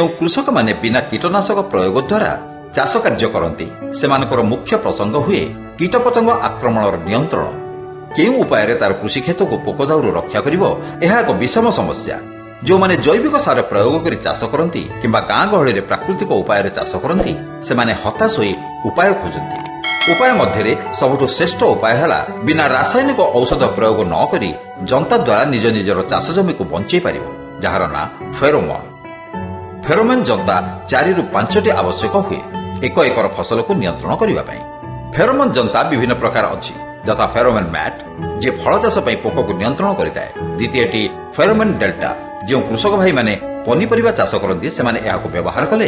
ଯେଉଁ କୃଷକମାନେ ବିନା କୀଟନାଶକ ପ୍ରୟୋଗ ଦ୍ୱାରା ଚାଷ କାର୍ଯ୍ୟ କରନ୍ତି, ସେମାନଙ୍କର ମୁଖ୍ୟ ପ୍ରସଙ୍ଗ ହୁଏ କୀଟପତଙ୍ଗ ଆକ୍ରମଣର ନିୟନ୍ତ୍ରଣ। କେଉଁ ଉପାୟରେ ତାର କୃଷି କ୍ଷେତ୍ରକୁ ପୋକଦାଉରୁ ରକ୍ଷା କରିବ, ଏହା ଏକ ବିଷମ ସମସ୍ୟା। ଯେଉଁମାନେ ଜୈବିକ ସାର ପ୍ରୟୋଗ କରି ଚାଷ କରନ୍ତି କିମ୍ବା ଗାଁ ଗହଳିରେ ପ୍ରାକୃତିକ ଉପାୟରେ ଚାଷ କରନ୍ତି, ସେମାନେ ହତାଶ ହୋଇ ଉପାୟ ଖୋଜନ୍ତି। ଉପାୟ ମଧ୍ୟରେ ସବୁଠୁ ଶ୍ରେଷ୍ଠ ଉପାୟ ହେଲା ବିନା ରାସାୟନିକ ଔଷଧ ପ୍ରୟୋଗ ନ କରି ଜନ୍ତା ଦ୍ୱାରା ନିଜ ନିଜର ଚାଷ ଜମିକୁ ବଞ୍ଚେଇ ପାରିବ, ଯାହାର ନାଁ ଫେରୋମନ୍। ଫେରୋମେନ୍ ଜନ୍ତା 4ରୁ 5ଟି ଆବଶ୍ୟକ ହୁଏ ଏକ ଏକର ଫସଲକୁ ନିୟନ୍ତ୍ରଣ କରିବା ପାଇଁ। ଫେରୋମନ୍ ଜନ୍ତା ବିଭିନ୍ନ ପ୍ରକାର ଅଛି, ଯଥା ଫେରୋମେନ୍ ମ୍ୟାଟ୍, ଯିଏ ଫଳ ଚାଷ ପାଇଁ ପୋକକୁ ନିୟନ୍ତ୍ରଣ କରିଥାଏ। ଦ୍ୱିତୀୟଟି ଫେରୋମେନ୍ ଡେଲ୍ଟା। ଯେଉଁ କୃଷକ ଭାଇମାନେ ପନିପରିବା ଚାଷ କରନ୍ତି, ସେମାନେ ଏହାକୁ ବ୍ୟବହାର କଲେ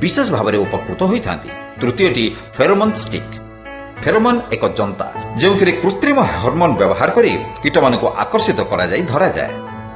ବିଶେଷ ଭାବରେ ଉପକୃତ ହୋଇଥାନ୍ତି। ତୃତୀୟଟି ଫେରୋମନ୍ ଷ୍ଟିକ୍। ଫେରୋମନ୍ ଏକ ଜନ୍ତା, ଯେଉଁଥିରେ କୃତ୍ରିମ ହରମୋନ୍ ବ୍ୟବହାର କରି କୀଟମାନଙ୍କୁ ଆକର୍ଷିତ କରାଯାଇ ଧରାଯାଏ।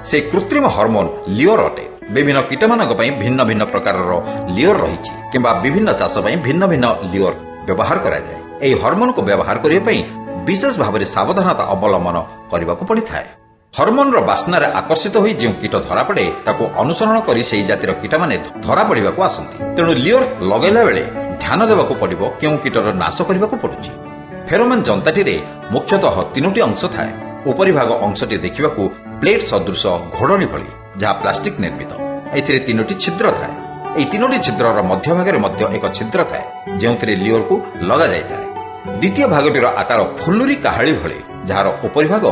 ସେହି କୃତ୍ରିମ ହରମୋନ୍ ଲିଓର ଅଟେ। ବିଭିନ୍ନ କୀଟମାନଙ୍କ ପାଇଁ ଭିନ୍ନ ଭିନ୍ନ ପ୍ରକାରର ଲିଓର ରହିଛି କିମ୍ବା ବିଭିନ୍ନ ଚାଷ ପାଇଁ ଭିନ୍ନ ଭିନ୍ନ ଲିଓର ବ୍ୟବହାର କରାଯାଏ। ଏହି ହରମୋନକୁ ବ୍ୟବହାର କରିବା ପାଇଁ ବିଶେଷ ଭାବରେ ସାବଧାନତା ଅବଲମ୍ବନ କରିବାକୁ ପଡ଼ିଥାଏ। ହରମୋନର ବାସ୍ନାରେ ଆକର୍ଷିତ ହୋଇ ଯେଉଁ କୀଟ ଧରାପଡ଼େ, ତାକୁ ଅନୁସରଣ କରି ସେହି ଜାତିର କୀଟମାନେ ଧରାପଡ଼ିବାକୁ ଆସନ୍ତି। ତେଣୁ ଲିଓର ଲଗାଇଲା ବେଳେ ଧ୍ୟାନ ଦେବାକୁ ପଡ଼ିବ କେଉଁ କୀଟର ନାଶ କରିବାକୁ ପଡୁଛି। ଫେରୋମେନ୍ ଜନ୍ତାଟିରେ ମୁଖ୍ୟତଃ ତିନୋଟି ଅଂଶ ଥାଏ। ଉପରିଭାଗ ଅଂଶଟି ଦେଖିବାକୁ ପ୍ଲେଟ୍ ସଦୃଶ ଘୋଡ଼ଣୀ ଭଳି, ଯାହା ପ୍ଲାଷ୍ଟିକ ନିର୍ମିତ। ଏଥିରେ ତିନୋଟି ଛିଦ୍ର ଥାଏ। ଏହି ତିନୋଟି ଛିଦ୍ରର ମଧ୍ୟଭାଗରେ ମଧ୍ୟ ଏକ ଛିଦ୍ର ଥାଏ, ଯେଉଁଥିରେ ଲିଓରକୁ ଲଗାଯାଇଥାଏ। ଦ୍ୱିତୀୟ ଭାଗଟିର ଆକାର ଫୁଲୁରି କାହାଳି ଭଳି, ଯାହାର ଉପରିଭାଗ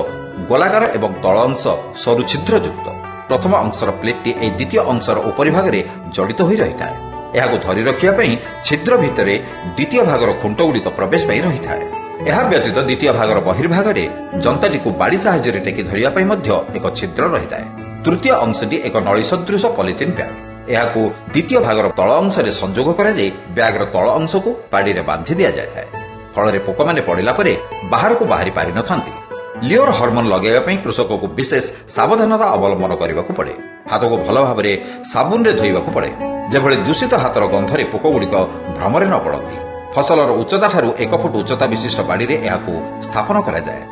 ଗୋଲାକାର ଏବଂ ତଳ ଅଂଶ ସରୁ ଛିଦ୍ରଯୁକ୍ତ। ପ୍ରଥମ ଅଂଶର ପ୍ଲେଟ୍ଟି ଏହି ଦ୍ୱିତୀୟ ଅଂଶର ଉପରିଭାଗରେ ଜଡ଼ିତ ହୋଇ ରହିଥାଏ। ଏହାକୁ ଧରି ରଖିବା ପାଇଁ ଛିଦ୍ର ଭିତରେ ଦ୍ୱିତୀୟ ଭାଗର ଖୁଣ୍ଟଗୁଡ଼ିକ ପ୍ରବେଶ ପାଇଁ ରହିଥାଏ। ଏହା ବ୍ୟତୀତ ଦ୍ୱିତୀୟ ଭାଗର ବହିର୍ଭାଗରେ ଜନ୍ତାଟିକୁ ବାଡ଼ି ସାହାଯ୍ୟରେ ଟେକି ଧରିବା ପାଇଁ ମଧ୍ୟ ଏକ ଛିଦ୍ର ରହିଥାଏ। ତୃତୀୟ ଅଂଶଟି ଏକ ନଳୀ ସଦୃଶ ପଲିଥିନ୍ ବ୍ୟାଗ୍। ଏହାକୁ ଦ୍ୱିତୀୟ ଭାଗର ତଳ ଅଂଶରେ ସଂଯୋଗ କରାଯାଇ ବ୍ୟାଗର ତଳ ଅଂଶକୁ ବାଡ଼ିରେ ବାନ୍ଧି ଦିଆଯାଇଥାଏ। ଫଳରେ ପୋକମାନେ ପଡ଼ିଲା ପରେ ବାହାରକୁ ବାହାରି ପାରିନଥାନ୍ତି। ଲିଓର ହରମୋନ ଲଗାଇବା ପାଇଁ କୃଷକକୁ ବିଶେଷ ସାବଧାନତା ଅବଲମ୍ବନ କରିବାକୁ ପଡ଼େ। ହାତକୁ ଭଲ ଭାବରେ ସାବୁନରେ ଧୋଇବାକୁ ପଡ଼େ, ଯେଭଳି ଦୂଷିତ ହାତର ଗନ୍ଧରେ ପୋକଗୁଡ଼ିକ ଭ୍ରମରେ ନ ପଡ଼ନ୍ତି। ଫସଲର ଉଚ୍ଚତାଠାରୁ 1 ଫୁଟ ଉଚ୍ଚତା ବିଶିଷ୍ଟ ବାଡ଼ିରେ ଏହାକୁ ସ୍ଥାପନ କରାଯାଏ।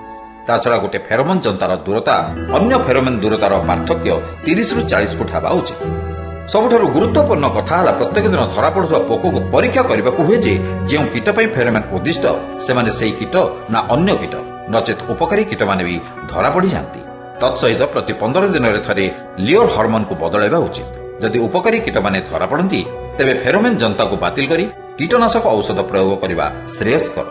ତାଛଡ଼ା ଗୋଟେ ଫେରୋମନ୍ ଜନ୍ତାର ଦୂରତା ଅନ୍ୟ ଫେରୋମେନ୍ ଦୂରତାର ପାର୍ଥକ୍ୟ 30ରୁ 40 ଫୁଟ ହେବା ଉଚିତ। ସବୁଠାରୁ ଗୁରୁତ୍ୱପୂର୍ଣ୍ଣ କଥା ହେଲା, ପ୍ରତ୍ୟେକ ଦିନ ଧରାପଡ଼ୁଥିବା ପୋକକୁ ପରୀକ୍ଷା କରିବାକୁ ହୁଏ ଯେ ଯେଉଁ କୀଟ ପାଇଁ ଫେରୋମେନ୍ ଉଦ୍ଦିଷ୍ଟ, ସେମାନେ ସେହି କୀଟ ନା ଅନ୍ୟ କୀଟ। ନଚେତ୍ ଉପକାରୀ କୀଟମାନେ ବି ଧରା ପଡ଼ିଯାଆନ୍ତି। ତତ୍ସହିତ ପ୍ରତି 15 ଦିନରେ ଥରେ ଲିଓର ହରମୋନକୁ ବଦଳାଇବା ଉଚିତ। ଯଦି ଉପକାରୀ କୀଟମାନେ ଧରାପଡ଼ନ୍ତି, ତେବେ ଫେରୋମେନ୍ ଜନ୍ତାକୁ ବାତିଲ କରି କୀଟନାଶକ ଔଷଧ ପ୍ରୟୋଗ କରିବା ଶ୍ରେୟସ୍କର।